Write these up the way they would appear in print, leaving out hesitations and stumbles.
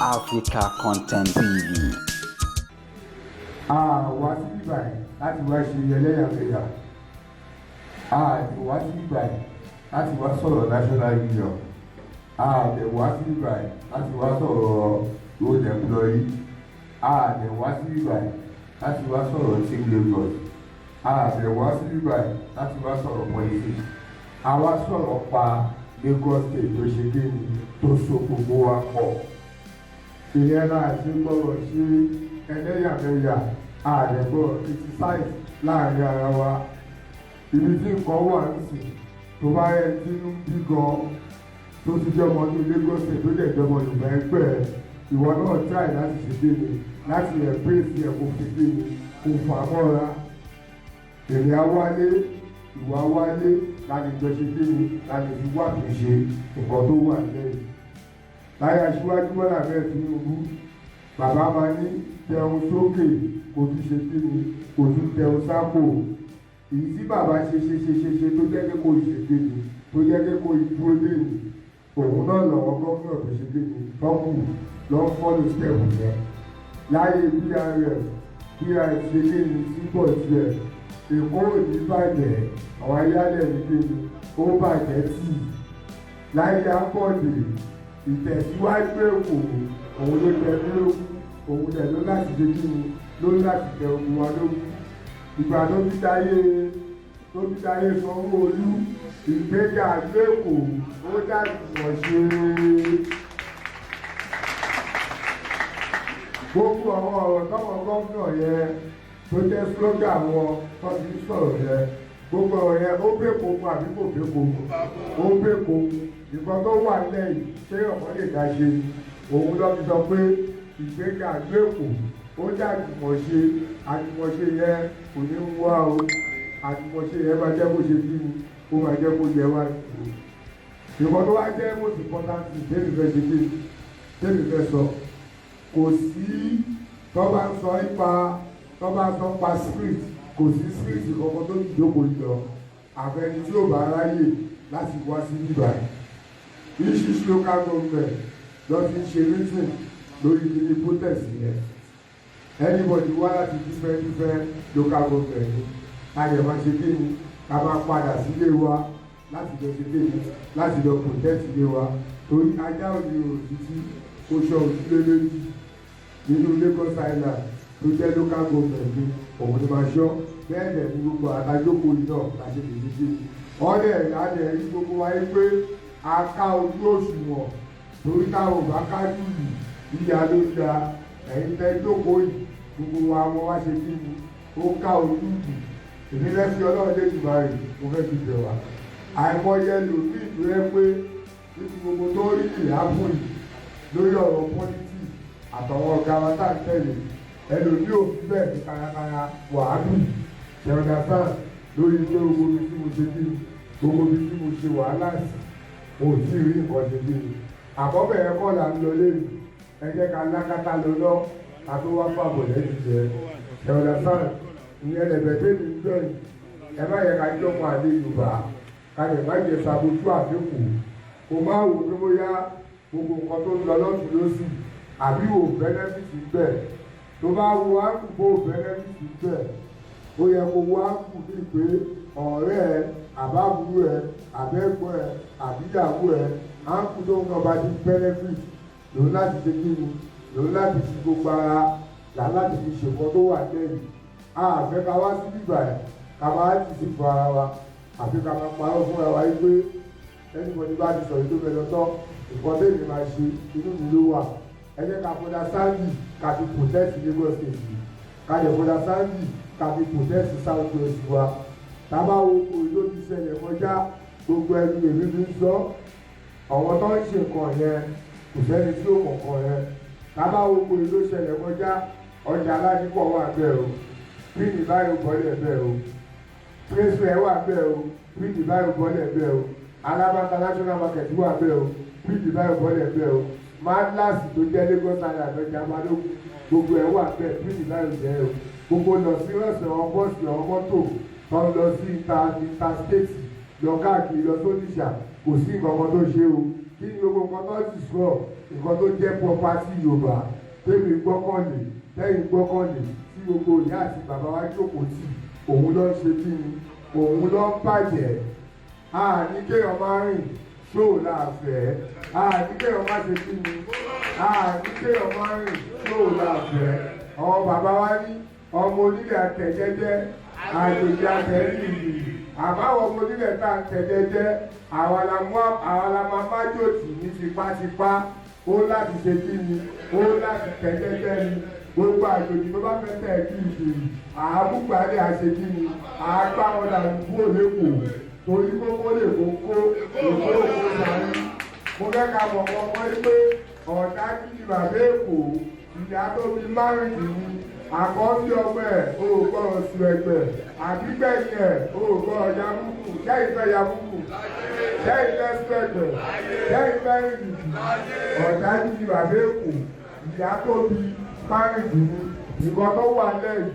Africa Content TV. A wá sí bíbáyìí láti wá ṣe ẹlẹ́yàmẹ̀yà. A lè wá sí bíbáyìí láti wá sọ̀rọ̀ national union. A lè wá sí bíbáyìí láti wá sọ̀rọ̀ road employee. A lè wá sí bíbáyìí láti wá sọ̀rọ̀ Team Lagos. A lè wá sí bíbáyìí láti wá sọ̀rọ̀ politics. A wá sọ̀rọ̀ pa Lagos State tó ṣe kí ni, tó so gbogbo wa pọ̀. Ìyẹn náà ṣe gbọ́dọ̀ ṣe ẹlẹ́yàmẹ̀yà. A lè gbọ́dọ̀ criticize láàrin ara wa. Ibi tí nǹkan wà nísìn, tó bá yẹ tínú bí gan, tó ti jẹ́ ọmọ ní Lagos State, tó dẹ̀ jẹ́ ọmọ Yorùbá ẹgbẹ́ ẹ̀, ìwọ náà try láti ṣe kí ni, láti embrace ẹ̀, kó fi kí ni, kó fà á mọ́ra. Èrè á wálé, ìwà wálé, láti jọ ṣe kí ni, láti fi wá kì í ṣe nǹkan tó wà lẹ́yìn. Láyé Aṣíwájú Bọ́lá bẹ́ẹ̀ Tinubu, bàbá máa ní tẹun sókè, kò tún ṣe kí ni, kò tún tẹun sápò. Èyí tí bàbá ṣe ṣe ṣe ṣe ṣe tó jẹ́ pé kò ṣe kí ni, tó jẹ́ pé kò dúró léyìn, òun náà lọ́wọ́ gómìnà tó ṣe kí ni tọ́kù lọ́ follow step yẹn. Láyé BRF, BRF ṣe kí ni síbọ̀ tiẹ̀, Èkó ò ní bàjẹ́, àwọn ayálẹ̀ ní kí ni, ó bàjẹ́ tì. Láyé Akọ́dé, ìtẹ̀síwájú Èkó òun ló tẹ lógún, òun dẹ̀ ló láti ṣe kí ni, ló láti tẹ ogun wa lógún. Ìgbà tó fi dáyé Sanwó-Olú, ìgbéga l'Ékòó ó dàgbù ṣe. Gbogbo àwọn ọ̀rọ̀ táwọn gómìnà yẹn tó jẹ́ slogan wọn tó ti ń sọ̀rọ̀ yẹn, gbogbo ọ̀rọ̀ yẹn, ó bẹ́ẹ̀ kó mu àbí kò bẹ́ẹ̀ kó mu? Ó bẹ́ẹ̀ kó mu. Nǹkan tó wà nílẹ̀ yìí, ṣé ọ̀kan lè dá ṣe ni? Òun ló fi sọ pé ìgbéga l'Ékòó ó dàjùmọ̀ ṣe. Àjùmọ̀ṣe yẹn kò ní wá o. Àjùmọ̀ṣe yẹn máa jẹ́ kó ṣe kí ni, ó máa jẹ́ kó yẹ wá. Nǹkan tó wá jẹ́ most important thing tẹ́mi fẹ́ ṣe kí ni, tẹ́mi fẹ́ sọ, kò sí tó bá ń sọ nípa, tó bá ń sọ nípa spirit, kò sí spirit kankan tó ti jókòó yìí lọ, àfẹni tí ò bá ráyè láti wá sí bíbá yìí. Each local government lọ ti ń ṣe meeting lórí kíní protest yẹn. Anybody wá láti different different local government ni ká lè máa ṣe kíni, ká máa padà sílé wa láti lọ ṣe kíni, láti lọ protect ilé wa, torí ajá ò ní òrò títí kó ṣọ́ ojúlé méjì nínú Lagos Island. Tó jẹ́ local government ni òun ni máa ṣọ́. Bẹ́ẹ̀ dẹ̀ ní gbogbo àtàjókòó yìí náà la ṣe lè ṣe kíni. Ọ̀dẹ̀ adẹ̀ rí gbogbo wa yìí pé a ká ojú òṣùwọ̀n, torí táwọn ò bá kájú yìí, ìyá ló da. Ẹ̀yin tẹ́ jókòó yìí, gbogbo wa wọn wá ṣe kí ni, ó ká ojú yìí. Èmi fẹ́ fi Ọlọ́run lé jù báyìí, mo fẹ́ fi bẹ̀ wá. Àìmọye lòmíì tó yẹ pé níbi gbogbo tó rí ìyáàbò yìí lórí ọ̀rọ̀ politics àtàwọn ọ̀gá wa tá à ń tẹ̀lé, ẹlòmíì ò fi bẹ́ẹ̀ ní kárakára wàhálù ṣe understand lórí pé gbogbo ibi tí mo ṣe kí ni, gbogbo ibi tí mo ṣe wàhálà sí, mo ò tí ì rí nǹkan ṣe kí ni. Àkọ́bẹ̀ yẹn kọ́ là ń lọ lẹ́nu. Ẹ jẹ́ ká lákàtà lọ lọ ká tó wá fàbọ̀ lẹ́yìn jẹ ṣe understand. Ìyẹn lẹ̀bẹ̀ tẹ́mi ń bẹ̀rù. Ẹ má yẹ ká jọ́mọ àlè Yorùbá, ká lè má jẹ sabojú àdínkù. Kò má wò pé bóyá gbogbo nǹkan tó ń lọ lọ́tún lọ́sì àbí wò benefit bẹ́ẹ̀. Tó bá wo àkùkọ benefit bẹ́ẹ̀, ó yẹ kó wá kù bíi pé ọ̀rẹ́ ẹ, àbábúrò ẹ, àbẹ́gbọ́n ẹ, àbíyàwó ẹ, àǹkù tó ń lọ bá ti benefit lòun láti ṣe kí ni, lòun láti fi gbogbo ara là láti fi ṣèkan tó wà lẹ́yìn. Àfẹ́ ká wá sí bíbà ẹ̀, ká máa ti sí fún ara wa, àfi ká máa parọ́ fúnra wa yìí pé anybody bá ti sọ̀rọ̀ tó fẹ́ lọ tọ́ nǹkan tẹ́mi máa ṣe, inú mi ló wà. Ẹ jẹ́ ká fọdà sáńdì ká fi protect Lagos State yìí, ká lè fọdà sáńdì ká fi protect South West wa. Tábà wo kò ló ti ṣẹlẹ̀ kọjá, gbogbo ẹnu èmi fi ń sọ, àwọn tó ń ṣe nǹkan yẹn, kò sẹ́ni tí ó mọ̀ nǹkan yẹn. Tábà wo kò ló ṣẹlẹ̀ kọjá, ọjà aládìpọ̀ wà bẹ́ẹ̀ o, píìnì báyìí bọ́lẹ̀ bẹ́ẹ̀ o, pírẹ́sì wà bẹ́ẹ̀ o, píìnì báyìí bọ́lẹ̀ bẹ́ẹ̀ o, Alaba International Market wà bẹ́ẹ̀ o, píìnì báyìí bọ́lẹ̀ bẹ́ẹ̀ o, Madlas tó jẹ́ Lagos Island, ọjà Balógun, gbogbo ẹ̀ wà bẹ́ẹ̀, píìnì báyìí jẹ́ o. Gbogbo lọ sí ọ̀sẹ̀, àwọn bọ́ọ̀sì, àwọn mọ́tò tó ń lọ sí interstate lọ káàkiri lọ sódìṣà, kò sí nǹkan kan tó ṣe o. Kí ni gbogbo nǹkan tó ti sọ, nǹkan tó jẹ́ property Yorùbá tẹ́mi gbọ́kànlé, tẹ́yìn gbọ́kànlé, tí gbogbo ìyá àti bàbá wa jókòó tì, òun ló ń ṣe kí ni, òun ló ń bàjẹ́. Àní kéèyàn máa rìn ṣóò láàfẹ́, àní kéèyàn má ṣe kí ni, àní kéèyàn máa rìn ṣóò láàfẹ́. Àwọn bàbá wa ní ọmọ onílẹ̀ àtẹ̀jẹ́jẹ́, àjòjì àtẹ̀rìnrìn. Àbáwọ̀ ọmọ onílẹ̀ tá à ń tẹ̀jẹ́jẹ́, àwa la mú, àwa la máa májòtì ní tipátipá. Ó láti ṣe kí ni, ó láti tẹ̀jẹ́jẹ́ ni. Gbogbo àjòjì tó bá fẹ́ tẹ̀ kí ìbèrè àámúgbálẹ̀ àṣẹ kí ni, àágbá wọn dànù kúrò lẹ́kọ̀ọ́, torí kókó lè kókó èkó òkú sáré. Mo fẹ́ ká mọ̀ kọ́kọ́ pé ọ̀dájú ni bàbá Èkó, ìyá tó bí márùndínní àkọ́bí ọmọ ẹ̀ ó gbọ́dọ̀ sùn ẹgbẹ́, àbígbẹ̀yìn ẹ̀ ó gbọ́dọ̀ yabúkù. Sẹ́yìn fẹ́ yabúkù? Sẹ́yìn fẹ́ sùn ẹgbẹ́? Sẹ́yìn fẹ́ rìn? Ọ̀dájú ni bàbá Èkó, ìyá tó bí márùndínní. Nǹkan tó wà lẹ́yìn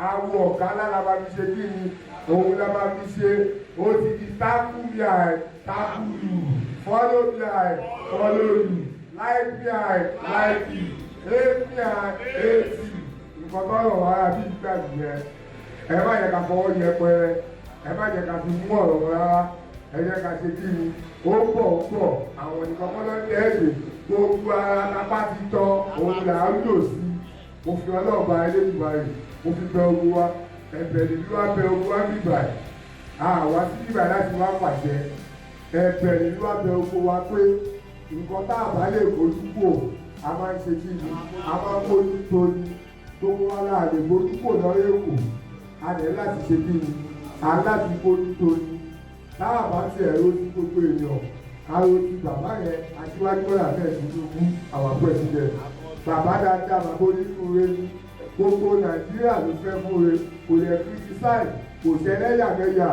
awọ ọ̀gá lára bá fi ṣe kí ni, òun la máa fi ṣe. Ó ti di tackle me, I tackle you, follow me, I follow you, like me, I like you, hate me, I hate you. Nǹkan tó rọ̀ wá bí ìgbà nìyẹn. Ẹ má yẹ ká fọwọ́ yẹpẹrẹ, ẹ má yẹ ká fi mú ọ̀rọ̀ rárá. Ẹ jẹ́ ká ṣe kí ni, ó pọ̀, ó pọ̀. Àwọn nìkan kọ́ ló ń tẹ́lẹ̀ gbogbo ara lápá ti tọ́, òun là ń lò sí. Mo fi ọlọ́ọ̀bá Elédùmarè, mo fi bẹ ogun wa, ẹ̀bẹ̀ nìlú wa, bẹ ogun wa bíbà àwa sí bíbà láti wá pàṣẹ. Ẹ̀bẹ̀ nìlú wa, bẹ ogun wa pé nǹkan tá a bá lè bójú kò, a máa ń ṣe kí ni, a máa ń mójú tó ní. Gbogbo wa la lè bójú kò lọ́rọ̀ Èkó, a lè láti ṣe kí ni, a láti bójú tó ní. Tá a bá tiẹ̀ ro ti gbogbo èèyàn, a ro ti bàbá yẹn, Aṣíwájú Bọ́lá Ahmed Tinubu, àwọn president, bàbá dáadáa, bàbá onínúure ní gbogbo Nàìjíríà ló fẹ́ fúnre. Kò lè criticize, kò ṣẹlẹ́yàmẹ̀yà.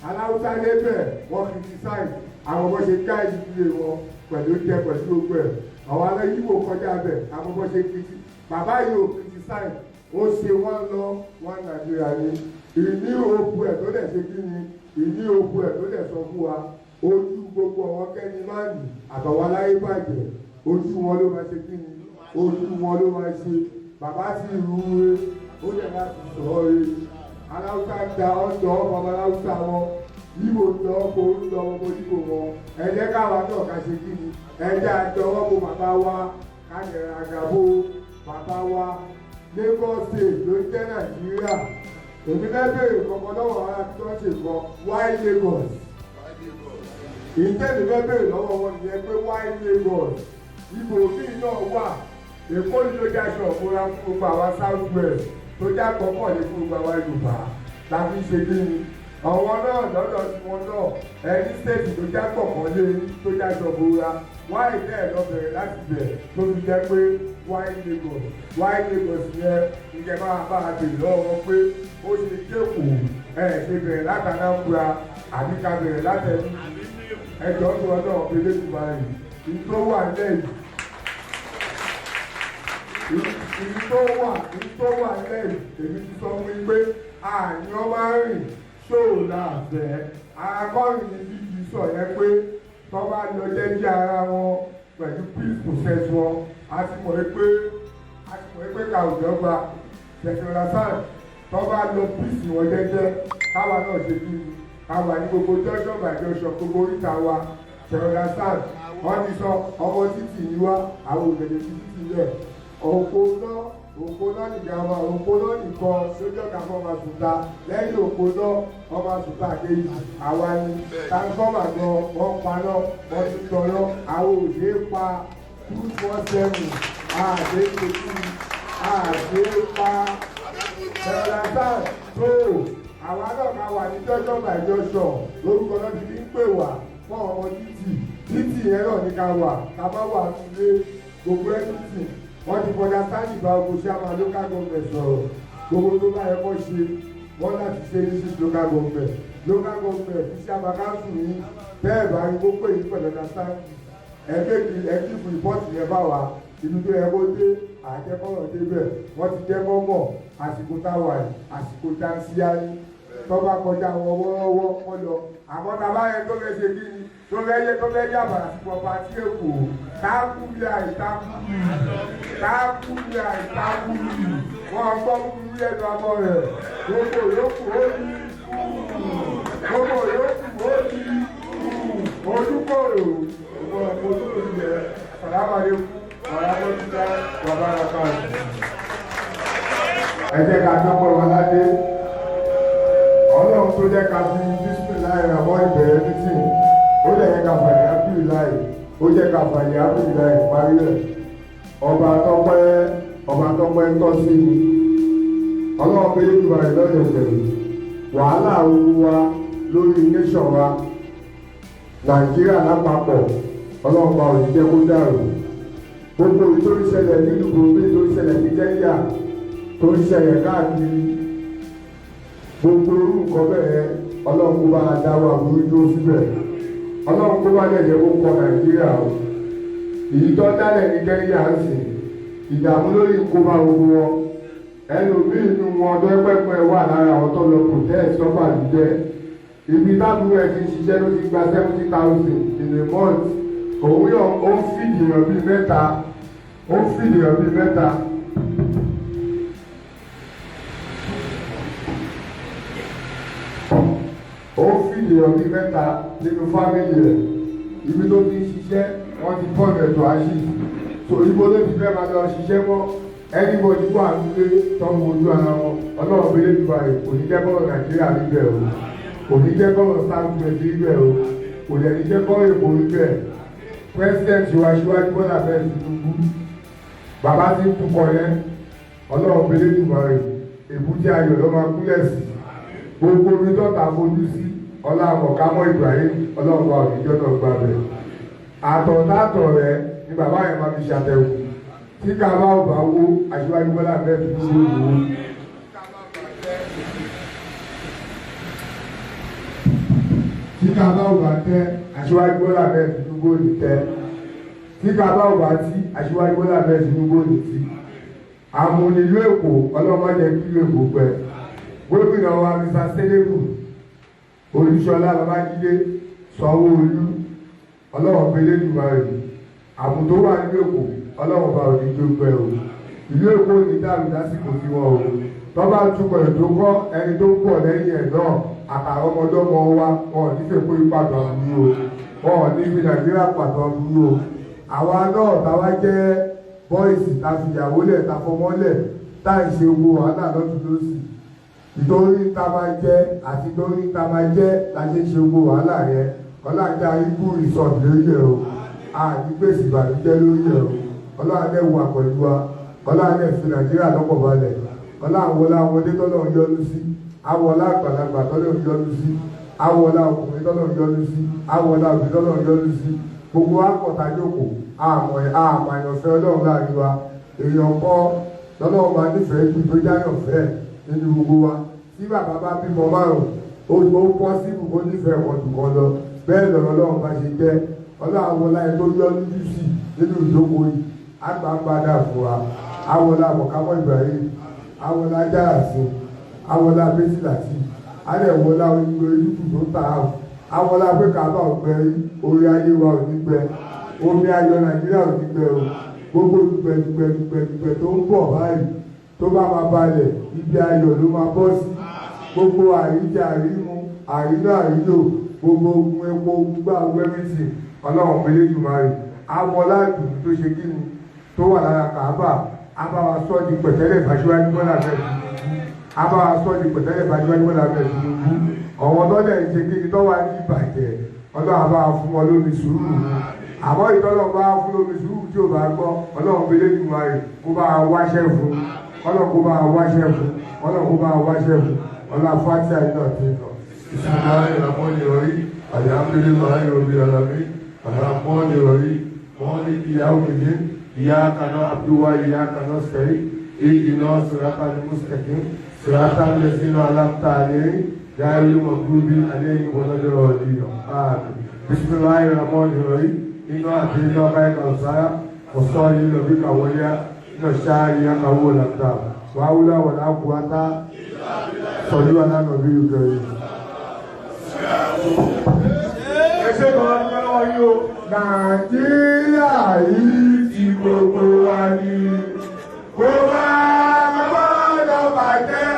Aláwùsá débẹ̀, wọ́n criticize àwọn bó ṣe ká ìdílé wọn pẹ̀lú jẹ pẹ̀lú gbogbo ẹ̀. Àwọn alẹ́ yíwò kọjá bẹ̀, àwọn bó ṣe criticize. Bàbá yìí ò criticize, ó ṣe wọ́n lọ wọ́n Nàìjíríà ní ìní òkú ẹ̀ tó dẹ̀ ṣe kí ni, ìní òkú ẹ̀ tó dẹ̀ sọ fún wa. Ojú gbogbo àwọn kẹ́ni máa nì àtàwọn aláyé bàjẹ́, ojú wọn ló máa ṣe kí ni, ojú wọn ló máa ṣe. Bàbá sì rúure, ó dẹ̀ láti sọ ọ́ re. Aláwùsá da ọ̀dọ́ babaláwùsá wọn, yíbo ń lọ kó ń lọ ọmọ yíbo wọn. Ẹ jẹ́ káwa náà ká ṣe kí ni, ẹ jẹ́ àjọwọ́ bo bàbá wa, ká lè ràgàbó bàbá wa. Lagos State ló ń jẹ́ Nàìjíríà. Èmi fẹ́ béèrè kankan lọ́wọ́ ara tí wọ́n ṣe kan, why Lagos? Ìtẹ́mi fẹ́ béèrè lọ́wọ́ wọn nìyẹn pé why Lagos? Ibò míì náà wà. Èkó ni ló jáṣọ ìbora fún gbogbo àwa South West, tó já gbọ́kànlé fún gbogbo àwa Yorùbá tàbí ṣe kí ni. Àwọn náà lọ́dọ̀ tí wọn náà, ẹni state tó já gbọ̀kànlé, tó jáṣọ ìbora, why bẹ́ẹ̀ lọ bẹ̀rẹ̀ láti bẹ̀ tó fi jẹ́ pé why Lagos? Why Lagos yẹn, ìjẹ́ máa bá a bèrè lọ́wọ́ wọn pé ó ṣe dẹ́kun ẹ̀ ṣe bẹ̀rẹ̀ látànáfúra àbí ká bẹ̀rẹ̀ látẹ̀lú ẹjọ́ tó wọn náà fi lẹ́tùbárì ìlú tó wà lẹ́yìn, ìlú tó wà lẹ́yìn. Èmi ti sọ fún yín pé àyàn máa ń rìn ṣóò láàfẹ́. Akọ́rin ní bíbí sọ yẹn pé tó bá lọ jẹ́jẹ́ ara wọn pẹ̀lú peace process wọn, a ti mọ̀ pé ká ò dọ́gba tẹ̀sán. Tó bá lọ peace wọn jẹ́jẹ́, káwa náà ṣe kí ni, káwa ní gbogbo junction by junction, gbogbo oríta wa tẹ̀sán. Wọ́n ti sọ ọmọ títì ní wá, àwọn òṣèlú títì lẹ̀ òpó náà, òpó náà nìkan ọmọ òpó náà nìkan lójú ọ̀gá fún ọmọ àsùnta. Lẹ́yìn òpó náà, ọmọ àsùnta kejì àwa ni transformer gan wọ́n paná, wọ́n tún tọ̀nà. Àwọn òṣèré pa 247 àṣẹ ṣètú àṣẹ pa ẹ̀rọ̀lásán tó. Àwa náà ká wà ní junction by junction, lórúkọ náà ti fi ń pè wá fún ọmọ títì. Títì yẹn náà ní ká wà, ká má wà nílé gbogbo everything. Wọ́n ti fọdà sáyìn bá ogun chairman local government sọ̀rọ̀. Gbogbo tó bá yẹ kó ṣe, wọ́n láti ṣe ní six local government, local government tí chairman council yìí bẹ́ẹ̀ bá rí kó pè yín pẹ̀lú understanding. Ẹ̀ẹ́dẹ́gbì ẹ̀kí fún report yẹn bá wa ìlú tó yẹ kó dé, àjẹkọ̀rọ̀ débẹ̀. Wọ́n ti jẹ́ kọ́ mọ̀ àsìkò táwa yìí, àsìkò dáńsíá ní. Tó bá kọjá wọn wọ́ọ́wọ́ wọ́n lọ. Àmọ́ tá a bá yẹ tó fẹ́ ṣe kí ni tó fẹ́ yẹ tó fẹ́ yàbàrà sí pọpa tí Èkó táàkù bí àìtákù táàkù bí àìtákù wọn gbọ́ wúwú lẹ́nu abọ́ rẹ̀ gbogbo yòókù ó ní gbogbo yòókù ó ní ojúkòrò ojúkòrò yẹ sàlámàlékún wàràmọ́tútà wàbárakàtù. Ẹ jẹ́ ká dọ́pọ̀ wọn ládé. Ọlọ́run tó jẹ́ ká fi bísímìláì ràmọ́ ìbẹ̀rẹ̀ mítìn, ó jẹ́ ká fàyè ábìláì, ó jẹ́ ká fàyè ábìláì parí rẹ̀. Ọba tọ́pẹ́, ọba tọ́pẹ́ tọ́ sí ni. Ọlọ́run pé yóò rẹ̀ lọ́yọ̀ pẹ̀lú. Wàhálà owó wa lórí nation wa, Nàìjíríà lápapọ̀, Ọlọ́run bá òní jẹ́ kó dàrú. Gbogbo èyí tó ń ṣẹlẹ̀ nílùú gbòmí tó ń ṣẹlẹ̀ ní Kẹ́ńyà tó ń ṣẹlẹ̀ káàkiri gbogbo orú nǹkan bẹ́ẹ̀, Ọlọ́run kó bá dáwọ́ àbúrú dúró síbẹ̀. Ọlọ́run kó bá dẹ̀jẹ̀ kó kọ Nàìjíríà o. Èyí tó dálẹ̀ ní Kẹ́ńyà ń sìn ìdààmú lórí ìkóbá gbogbo wọn. Ẹlòmíì inú wọn tó pẹ́pẹ́ wà lára àwọn tó lọ protest tó bàlújẹ́. Ibi tábùrù ẹ̀ ti ń ṣiṣẹ́ ló ti gba 70,000 in a month. Òun yọ ó ń fìdí èèyàn bíi mẹ́ta, ó ń fìdí èèyàn bíi mẹ́ta. Ó ń fìdí èèyàn bíi mẹ́ta nínú family rẹ̀. Ibi tó ti ń ṣiṣẹ́ wọ́n ti bọ́ọ̀lù ẹ̀tọ́ àṣì. So ibo ló ti fẹ́ máa lọ ṣiṣẹ́ mọ́? Anybody wà nílé tó ń wojú ara wọn. Ọlọ́run bí lè dùbà rẹ̀ kò ní jẹ́ bọ́ọ̀lù Nàìjíríà níbẹ̀ o. Kò ní jẹ́ bọ́ọ̀lù South West níbẹ̀ o. Kò dẹ̀ ní jẹ́ bọ́ọ̀lù Èkó níbẹ̀. President wa Aṣíwájú Bọ́lá Ahmed Tinubu, bàbá ti ń tukọ̀ yẹn. Ọlọ́run bí lè dùbà rẹ̀ èbúté ayọ̀ ló máa kúlẹ̀ sí. Gbogbo omi tọ́ta fojú sí ọlá àmọ̀kámọ́ Ibrahim, Ọlọ́run wa òníjọ́ náà gbà bẹ̀. Àtọ̀tàtọ̀ rẹ̀ ni bàbá yẹn máa fi ṣàtẹ̀wò. Tí ká bá ò bá wó, Aṣíwájú Bọ́lá Ahmed Tinubu ló wó. Tí ká bá ò bá tẹ́, Aṣíwájú Bọ́lá Ahmed Tinubu ò ní tẹ́. Tí ká bá ò bá tí, Aṣíwájú Bọ́lá Ahmed Tinubu ò ní tí. Àmúnilú Èkó, Ọlọ́run má jẹ́ kí ìlú Èkó gbẹ. Gómìnà wa Mr. Selebu Olúṣọlá Babájídé Sanwó-Olú, Ọlọ́run pélé Dùmarè, àmú tó wà nílùú Èkó, Ọlọ́run bá òní tó gbẹ o. Ìlú Èkó ní dàrú lásìkò tí wọn o. Tọ́ba tukọ̀ ètò kọ́ ẹni tó ń pọ̀ lẹ́yìn ẹ̀ náà àtàwọn ọmọdọ́mọ wa wọn ò ní fẹ́ kó ipa tó aburú o. Wọn ò ní fi Nàìjíríà pàtó aburú o. Àwa náà táwa jẹ́ bọ́ìsì ta fìyàwó lẹ̀ ta fọmọ́ lẹ̀ tá ì ṣe owó wàhálà lọ́tún lọ́sì. Ìtorí ta máa jẹ́ àti torí ta máa jẹ́ la ṣe ń ṣe owó wàhálà yẹn. Ọlọ́run jẹ́ ikú ìsọ̀tún lórí ẹ̀ o. Àní gbèsè ìbànújẹ́ lórí ẹ̀ o. Ọlọ́run dẹ̀ wà pẹ̀lú wa. Ọlọ́run dẹ̀ fi Nàìjíríà lọ́pọ̀ balẹ̀. Ọlọ́run wọlé àwọn ọmọdé tọ́lọ́run yọ́nú sí. Awọlá àgbàlagbà tọ́lọ́run yọ́nú sí. Awọlá ọkùnrin tọ́lọ́run yọ́nú sí. Awọlá òbí tọ́lọ́run yọ́nú sí. Gbogbo akọ̀tà jókòó àmọ̀ àmọ̀ àyànfẹ́ Ọlọ́run láàrin wa. Èèyàn kọ́ lọ́lọ́run máa nífẹ̀ẹ́ ju tó jáyànfẹ́ nínú gbogbo wa. Tí bàbá bá bímọ márùn-ún, ó pọ́ síbù kó nífẹ̀ẹ́ kan jù kan lọ. Bẹ́ẹ̀ lọ̀rọ̀ Ọlọ́run bá ṣe jẹ́. Ọlọ́run wọlá ẹni tó yọ́nú jù sí nínú ìjókòó yìí. Àgbà ń padà fún wa. Awọlá àmọ̀kámọ́ Ibrahim, awọlá Járàsìn, awọlá Bẹ́sìlàtì, adẹ̀wọlá onígbò ìlú tó ta àwọ̀. Awọlá pé kàbá ò gbẹ rí, orí ayé wa ò ní gbẹ, omi ayọ̀ Nàìjíríà ò ní gbẹ o. Gbogbo dùgbẹ̀ dùgbẹ̀ dùgbẹ̀ dùgbẹ̀ tó ń bọ̀ báyìí tó bá máa balẹ̀, ibi ayọ̀ ló máa bọ́ sí. Gbogbo àríjẹ àrímu, àrílò àrílò, gbogbo ogun epo, gbogbo agbẹ́mìtì, Ọlọ́run Elédùmarè. Awọlá ìdùnnú tó ṣe kí ni tó wà lára Kàábà, a bá wa sọ di pẹ̀tẹ́lẹ̀ fàṣíwájú Bọ́lá Ahmed Tinubu. A bá wa sọ di pẹ̀tẹ́lẹ̀ fàṣíwájú Bọ́lá Ahmed Tinubu. Ọ̀wọ́n tọ́lẹ̀ ń ṣe kí ni tó wà ní ìbàjẹ́, Ọlọ́run bá wa fún wọn lómi sùúrù. Àmọ́ ìtọ́lọ́ bá wa fún lómi sùúrù tí ò bá gbọ́, Ọlọ́run Elédùmarè kó bá wa wáṣẹ́ fún. Ọlọ́run kó bá wa wáṣẹ́ fún. Ọlọ́run kó bá wa wáṣẹ́ fún. Ọlá Fátíà iná ti lọ. Bismillahirrahmanirrahim. Alhamdulillahi rabbil alamin. Arrahmanirrahim. Maliki yawmiddin. Iyyaka na'budu wa iyyaka nasta'in. Ihdinas siratal mustaqim. Siratal ladzina an'amta alaihim ghayril maghdubi alaihim waladdallin. Amin. Bismillahirrahmanirrahim. Inna a'tainaka al-kawthar. Fasalli li rabbika wanhar. Inna shani'aka huwal abtar. Wa hawla wala quwwata. Sọ̀lú alánàbí ìgbẹ̀rẹ̀. Ẹ ṣe kan lọ́wọ́ yín o. Nàìjíríà yìí ti gbogbo wa ni. Kò máa gbọ́dọ̀ bàjẹ́,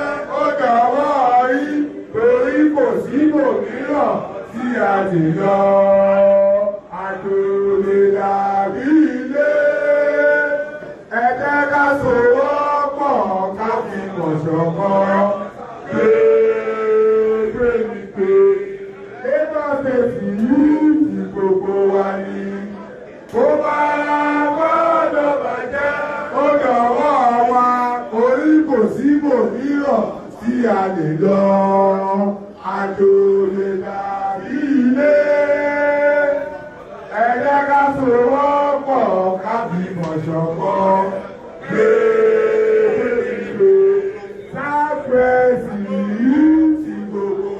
ó dọ̀wọ́ yín, torí kò sí ibòmíràn tí a lè lọ. Àjò lè dàbí ilé. Ẹ jẹ́ ká sowọ́pọ̀, ká fi mọ̀ ṣọ̀kan. Gbégbé ni pé Lagos State yìí ti gbogbo wa ni. Kó máa gbọ́dọ̀ bàjẹ́, ó dọ̀wọ́ wa, orí kò sí ibòmíràn tí a lè lọ.